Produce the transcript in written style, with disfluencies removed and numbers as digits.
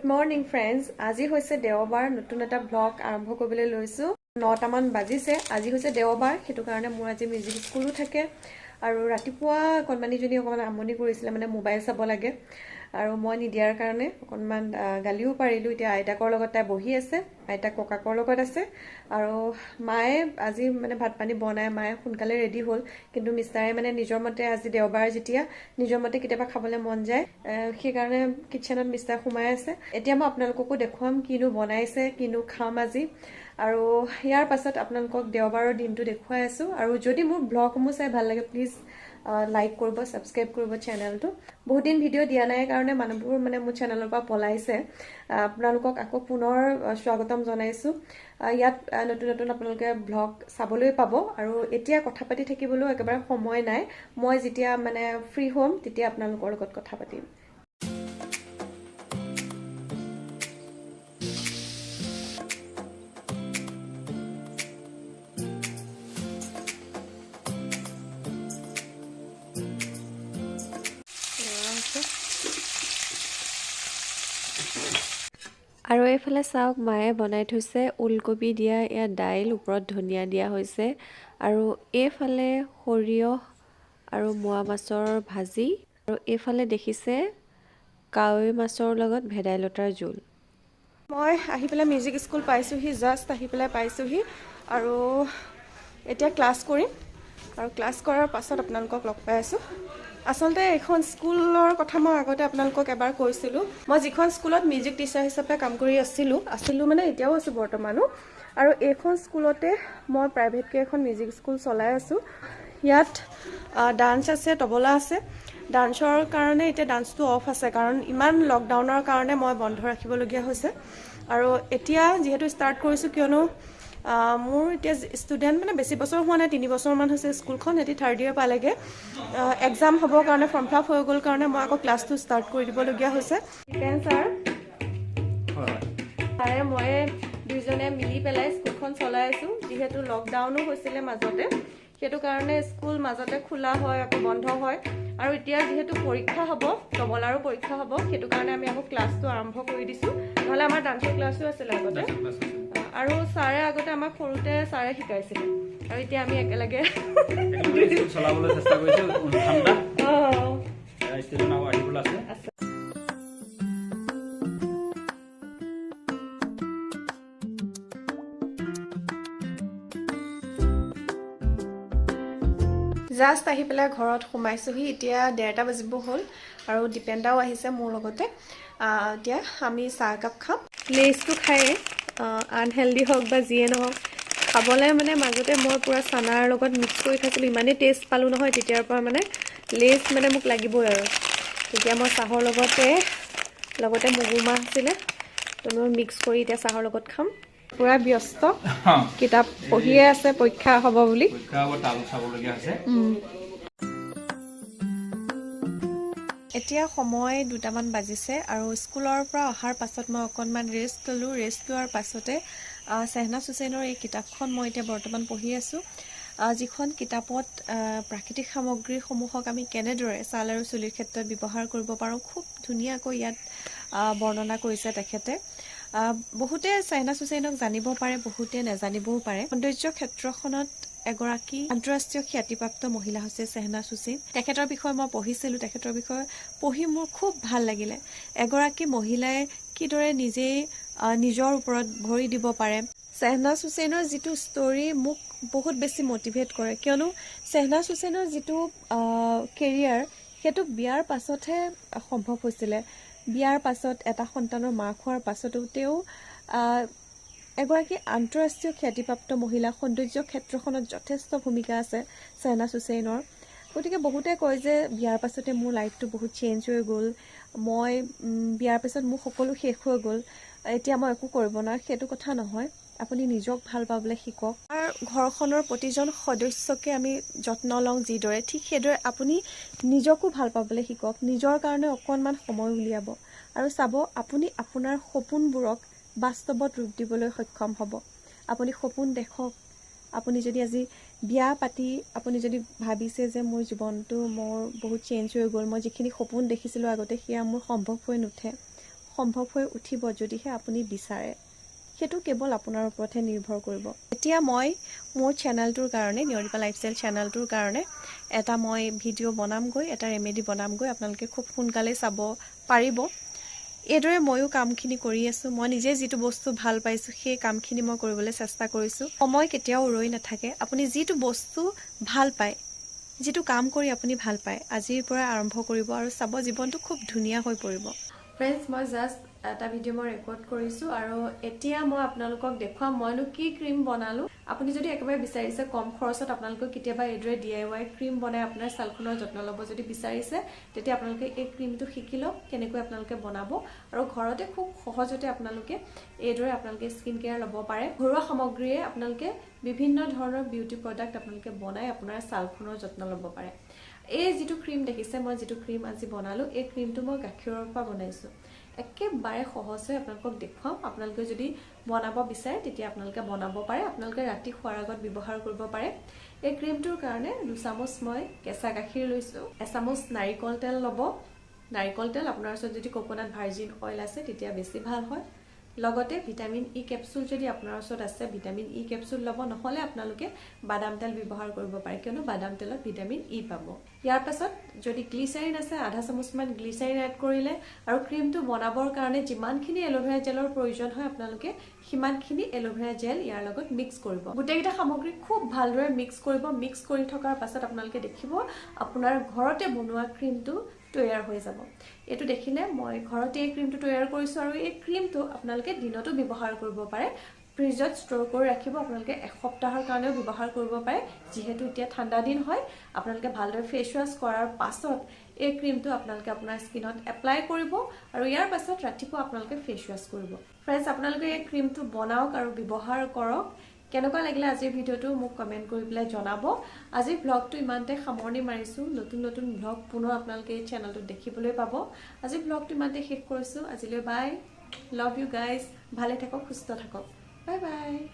Morning friends, আজি হৈছে দেওবাৰ। নতুন এটা ব্লগ আৰম্ভ কৰিবলৈ লৈছোঁ। 9টামান বাজিছে। আজি হৈছে দেওবাৰ, সেইটো কাৰণে মোৰ আজি মিউজিক স্কুলো থাকে। আৰু ৰাতিপুৱা কণমানিজনী অকণমান আমনি কৰিছিলে, মানে মোবাইল চাব লাগে, আৰু মই নিদিয়াৰ কাৰণে অকণমান গালিও পাৰিলোঁ। এতিয়া আইতাকৰ লগত তাই বহি আছে, আইতাক ককাকৰ লগত আছে। আৰু মায়ে আজি মানে ভাত পানী বনাই মায়ে সোনকালে ৰেডি হ'ল, কিন্তু মিষ্টাৰে মানে নিজৰ মতে আজি দেওবাৰ যেতিয়া নিজৰ মতে কেতিয়াবা খাবলৈ মন যায়, সেইকাৰণে কিটচেনত মিষ্টাৰ সোমাই আছে। এতিয়া মই আপোনালোককো দেখুৱাম কিনো বনাইছে, কিনো খাম আজি। আৰু ইয়াৰ পাছত আপোনালোকক দেওবাৰৰ দিনটো দেখুৱাই আছোঁ। আৰু যদি মোৰ ব্লগসমূহ চাই ভাল লাগে, প্লিজ লাইক কৰিব, ছাবস্ক্ৰাইব কৰিব চেনেলটো। বহুত দিন ভিডিঅ' দিয়া নাই কাৰণে মানুহবোৰ মানে মোৰ চেনেলৰ পৰা পলাইছে। আপোনালোকক আকৌ পুনৰ স্বাগতম জনাইছোঁ। ইয়াত নতুন নতুন আপোনালোকে ব্লগ চাবলৈ পাব। আৰু এতিয়া কথা পাতি থাকিবলৈও একেবাৰে সময় নাই। মই যেতিয়া মানে ফ্ৰী হ'ম তেতিয়া আপোনালোকৰ লগত কথা পাতিম। আৰু এইফালে চাওক, মায়ে বনাই থৈছে ওলকবি দিয়া ইয়াত দাইল, ওপৰত ধনিয়া দিয়া হৈছে। আৰু এইফালে সৰিয়হ আৰু মোৱা মাছৰ ভাজি। আৰু এইফালে দেখিছে কাৱৈ মাছৰ লগত ভেদাইলতাৰ জোল। মই আহি পেলাই মিউজিক স্কুল পাইছোঁহি, জাষ্ট আহি পেলাই পাইছোঁহি। আৰু এতিয়া ক্লাছ কৰিম, আৰু ক্লাছ কৰাৰ পাছত আপোনালোকক লগ পাই আছোঁ। আচলতে এইখন স্কুলৰ কথা মই আগতে আপোনালোকক এবাৰ কৈছিলোঁ। মই যিখন স্কুলত মিউজিক টিচাৰ হিচাপে কাম কৰি আছিলোঁ মানে এতিয়াও আছোঁ বৰ্তমানো। আৰু এইখন স্কুলতে মই প্ৰাইভেটকৈ এখন মিউজিক স্কুল চলাই আছোঁ। ইয়াত ডান্স আছে, তবলা আছে। ডান্সৰ কাৰণে এতিয়া ডান্সটো অফ আছে, কাৰণ ইমান লকডাউনৰ কাৰণে মই বন্ধ ৰাখিবলগীয়া হৈছে। আৰু এতিয়া যিহেতু ষ্টাৰ্ট কৰিছোঁ, কিয়নো মোৰ এতিয়া ষ্টুডেণ্ট মানে বেছি বছৰ হোৱা নাই, 3 বছৰমান হৈছে স্কুলখন, এটি থাৰ্ড ইয়েৰ পালেগৈ। এক্সাম হ'বৰ কাৰণে ফৰ্ম ফিল আপ হৈ গ'ল কাৰণে মই আকৌ ক্লাছটো ষ্টাৰ্ট কৰি দিবলগীয়া হৈছে। ছাৰ ছাৰে ময়ে দুইজনে মিলি পেলাই স্কুলখন চলাই আছোঁ। যিহেতু লকডাউনো হৈছিলে মাজতে, সেইটো কাৰণে স্কুল মাজতে খোলা হয় আকৌ বন্ধ হয়। আৰু এতিয়া যিহেতু পৰীক্ষা হ'ব, তবলাৰো পৰীক্ষা হ'ব, সেইটো কাৰণে আমি আকৌ ক্লাছটো আৰম্ভ কৰি দিছোঁ। নহ'লে আমাৰ ডান্সৰ ক্লাছো আছিলে আগতে। আৰু ছাৰে আগতে আমাক সৰুতে ছাৰে শিকাইছিলে, আৰু এতিয়া আমি একেলগে চলাবলৈ চেষ্টা কৰিছোঁ। জাষ্ট আহি পেলাই ঘৰত সোমাইছোঁহি। এতিয়া 1:30 বাজিব হ'ল আৰু দীপেনদাও আহিছে মোৰ লগতে। এতিয়া আমি চাহ একাপ খাম। লেচটো খায়ে আনহেল্ডি হওক বা যিয়ে নহওক, খাবলৈ মানে মাজতে মই পূৰা চানাৰ লগত মিক্স কৰি খাইছিলোঁ, ইমানেই টেষ্ট পালোঁ নহয়। তেতিয়াৰ পৰা মানে লেচ মানে মোক লাগিবই আৰু। তেতিয়া মই চাহৰ লগতে মগু মাহ আছিলে, তো মই মিক্স কৰি এতিয়া চাহৰ লগত খাম। পূৰা ব্যস্ত, কিতাপ পঢ়িয়ে আছে, পৰীক্ষা হ'ব বুলি। এতিয়া সময় 2টামান বাজিছে আৰু স্কুলৰ পৰা অহাৰ পাছত মই অকণমান ৰেষ্ট ল'লোঁ। ৰেষ্ট লোৱাৰ পাছতে চেহনাজ হুছেইনৰ এই কিতাপখন মই এতিয়া বৰ্তমান পঢ়ি আছোঁ, যিখন কিতাপত প্ৰাকৃতিক সামগ্ৰীসমূহক আমি কেনেদৰে ছাল আৰু চুলিৰ ক্ষেত্ৰত ব্যৱহাৰ কৰিব পাৰোঁ খুব ধুনীয়াকৈ ইয়াত বৰ্ণনা কৰিছে তেখেতে। বহুতে চেহনাজ হুছেইনক জানিব পাৰে, বহুতে নাজানিবও পাৰে। সৌন্দৰ্য ক্ষেত্ৰখনত এগৰাকী আন্তঃৰাষ্ট্ৰীয় খ্যাতিপ্ৰাপ্ত মহিলা হৈছে চেহনাজ হুছেইন। তেখেতৰ বিষয়ে মই পঢ়িছিলোঁ, তেখেতৰ বিষয়ে পঢ়ি মোৰ খুব ভাল লাগিলে। এগৰাকী মহিলাই কিদৰে নিজেই নিজৰ ওপৰত ভৰি দিব পাৰে। চেহনাজ হুছেইনৰ যিটো ষ্টৰী মোক বহুত বেছি মটিভেট কৰে, কিয়নো চেহনাজ হুছেইনৰ যিটো কেৰিয়াৰ সেইটো বিয়াৰ পাছতহে সম্ভৱ হৈছিলে। বিয়াৰ পাছত এটা সন্তানৰ মাক হোৱাৰ পাছতো তেওঁ এগৰাকী আন্তঃৰাষ্ট্ৰীয় খ্যাতিপ্ৰাপ্ত মহিলা। সৌন্দৰ্য ক্ষেত্ৰখনত যথেষ্ট ভূমিকা আছে চেহনাজ হুছেইনৰ। গতিকে বহুতে কয় যে বিয়াৰ পাছতে মোৰ লাইফটো বহুত চেঞ্জ হৈ গ'ল, মই বিয়াৰ পাছত মোৰ সকলো শেষ হৈ গ'ল, এতিয়া মই একো কৰিব নোৱাৰোঁ। সেইটো কথা নহয়। আপুনি নিজক ভাল পাবলৈ শিকক। আমাৰ ঘৰখনৰ প্ৰতিজন সদস্যকে আমি যত্ন লওঁ যিদৰে, ঠিক সেইদৰে আপুনি নিজকো ভাল পাবলৈ শিকক। নিজৰ কাৰণে অকণমান সময় উলিয়াব আৰু চাব আপুনি আপোনাৰ সপোনবোৰক বাস্তৱত ৰূপ দিবলৈ সক্ষম হ'ব। আপুনি সপোন দেখক। আপুনি যদি আজি বিয়া পাতি আপুনি যদি ভাবিছে যে মোৰ জীৱনটো মোৰ বহুত চেঞ্জ হৈ গ'ল, মই যিখিনি সপোন দেখিছিলোঁ আগতে সেয়া মোৰ সম্ভৱ হৈ নুঠে, সম্ভৱ হৈ উঠিব যদিহে আপুনি বিচাৰে। সেইটো কেৱল আপোনাৰ ওপৰতহে নিৰ্ভৰ কৰিব। এতিয়া মই মোৰ চেনেলটোৰ কাৰণে, নিয়ৰিপা লাইফষ্টাইল চেনেলটোৰ কাৰণে এটা মই ভিডিঅ' বনামগৈ, এটা ৰেমেডি বনামগৈ, আপোনালোকে খুব সোনকালে চাব পাৰিব। এইদৰে ময়ো কামখিনি কৰি আছোঁ। মই নিজে যিটো বস্তু ভাল পাইছোঁ, সেই কামখিনি মই কৰিবলৈ চেষ্টা কৰিছোঁ। সময় কেতিয়াও ৰৈ নাথাকে। আপুনি যিটো বস্তু ভাল পায়, যিটো কাম কৰি আপুনি ভাল পায়, আজিৰ পৰা আৰম্ভ কৰিব আৰু চাব, জীৱনটো খুব ধুনীয়া হৈ পৰিব। ফ্ৰেণ্ডছ, মই জাষ্ট এটা ভিডিঅ' মই ৰেকৰ্ড কৰিছোঁ আৰু এতিয়া মই আপোনালোকক দেখুৱাম মইনো কি ক্ৰীম বনালোঁ। আপুনি যদি একেবাৰে বিচাৰিছে কম খৰচত আপোনালোকে কেতিয়াবা এইদৰে DIY cream বনাই আপোনাৰ ছালখনৰ যত্ন ল'ব যদি বিচাৰিছে, তেতিয়া আপোনালোকে এই ক্ৰীমটো শিকি লওক কেনেকৈ আপোনালোকে বনাব আৰু ঘৰতে খুব সহজতে আপোনালোকে এইদৰে আপোনালোকে স্কিন কেয়াৰ ল'ব পাৰে। ঘৰুৱা সামগ্ৰীয়ে আপোনালোকে বিভিন্ন ধৰণৰ বিউটি প্ৰডাক্ট আপোনালোকে বনাই আপোনাৰ ছালখনৰ যত্ন ল'ব পাৰে। এই যিটো ক্ৰীম দেখিছে, মই যিটো ক্ৰীম আজি বনালোঁ, এই ক্ৰীমটো মই গাখীৰৰ পৰা বনাইছোঁ। একেবাৰে সহজ হৈ আপোনালোকক দেখুৱাম। আপোনালোকে যদি বনাব বিচাৰে, তেতিয়া আপোনালোকে বনাব পাৰে। আপোনালোকে ৰাতি শোৱাৰ আগত ব্যৱহাৰ কৰিব পাৰে। এই ক্ৰীমটোৰ কাৰণে 2 চামুচ মই কেঁচা গাখীৰ লৈছোঁ, এচামুচ নাৰিকল তেল ল'ব। নাৰিকল তেল, আপোনাৰ ওচৰত যদি কোকোনাট ভাৰ্জিন অইল আছে, তেতিয়া বেছি ভাল হয়। লগতে ভিটামিন ই কেপচুল যদি আপোনাৰ ওচৰত আছে, ভিটামিন ই কেপচুল ল'ব, নহ'লে আপোনালোকে বাদাম তেল ব্যৱহাৰ কৰিব পাৰে, কিয়নো বাদাম তেলত ভিটামিন ই পাব। ইয়াৰ পাছত যদি গ্লিচাৰিন আছে, আধা চামুচমান গ্লিচাৰিন এড কৰিলে আৰু ক্ৰীমটো বনাবৰ কাৰণে যিমানখিনি এল'ভেৰা জেলৰ প্ৰয়োজন হয়, আপোনালোকে সিমানখিনি এল'ভেৰা জেল ইয়াৰ লগত মিক্স কৰিব। গোটেইকেইটা সামগ্ৰী খুব ভালদৰে মিক্স কৰিব। মিক্স কৰি থকাৰ পাছত আপোনালোকে দেখিব, আপোনাৰ ঘৰতে বনোৱা ক্ৰীমটো তৈয়াৰ হৈ যাব। এইটো দেখিলে, মই ঘৰতে এই ক্ৰীমটো তৈয়াৰ কৰিছোঁ আৰু এই ক্ৰীমটো আপোনালোকে দিনতো ব্যৱহাৰ কৰিব পাৰে। ফ্ৰিজত ষ্ট'ৰ কৰি ৰাখিব, আপোনালোকে এসপ্তাহৰ কাৰণেও ব্যৱহাৰ কৰিব পাৰে। যিহেতু এতিয়া ঠাণ্ডা দিন হয়, আপোনালোকে ভালদৰে ফেচ ৱাছ কৰাৰ পাছত এই ক্ৰীমটো আপোনালোকে আপোনাৰ স্কিনত এপ্লাই কৰিব আৰু ইয়াৰ পাছত ৰাতিপুৱা আপোনালোকে ফেচ ৱাছ কৰিব। ফ্ৰেণ্ডছ, আপোনালোকে এই ক্ৰীমটো বনাওক আৰু ব্যৱহাৰ কৰক। কেনেকুৱা লাগিলে আজিৰ ভিডিঅ'টো মোক কমেণ্ট কৰি পেলাই জনাব। আজিৰ ভ্লগটো ইমানতে সামৰণি মাৰিছোঁ। নতুন নতুন ভ্লগ পুনৰ আপোনালোকে এই চেনেলটোত দেখিবলৈ পাব। আজিৰ ভ্লগটো ইমানতে শেষ কৰিছোঁ। আজিলৈ বাই, লাভ you guys. ভালে থাকক, সুস্থ থাকক, বাই বাই।